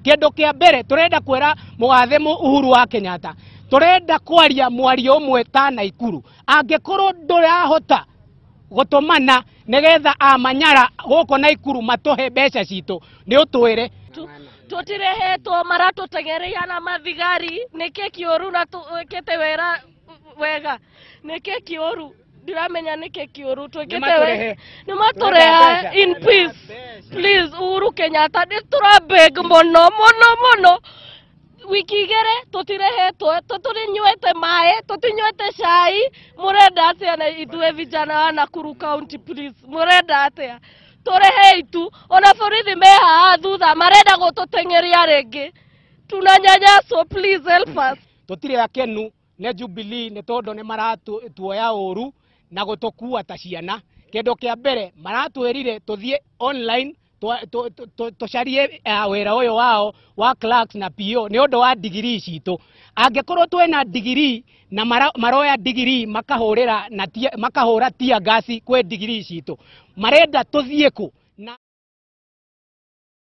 Kĩndũ kĩa mbere tũrenda kwĩra mũgathe Uhuru wa Kenyatta, tũrenda kwaria mwario ũmwe ta Naikuru. Angĩkorwo ndũrahota gũtũmana nĩgetha amanyara gũkũ Naikuru matũhe mbeca citũ, nĩ ũtwĩre. Tũtirehetwo, maratũtengereia na mathigari. Nĩkĩ kĩũru na twĩkĩte wĩra wega? Nĩkĩ kĩũru? Ndiramenya nĩkĩ kĩũru twĩkĩte. Nĩmatũrehe. Nĩ matũrehe in peace, please. Uhuru Kenyatta, nĩ tũrabeg mũno mũno mũno. Wiki 2 tũtirehetwo, tũtũnyuĩte maĩ, tũtinyuĩte cai. Mũrenda atĩa na ithuĩ vijana wa Nakuru County? Please, mũrenda atĩa? Tũrehe itu. Ona borithi me haha thutha marenda gũtũteng'eria rĩngĩ. Tunanyanyaswo, please help us. Tũtirĩ akenu nĩ Jubilee nĩ tondũ nĩ maratuoya ũru na gũtũkua ta ciana. Kĩndũ kĩa mbere maratwĩrire tũthiĩ online tũcarie wĩra ũyũ wao wa clerks na PO nĩ ũndũ wa digirii citũ. Angĩkorwo twĩna digirii na maroya digirii makahũrĩra na makahũra tear gas kwĩ digirii citũ, marenda tũthiĩ kũ?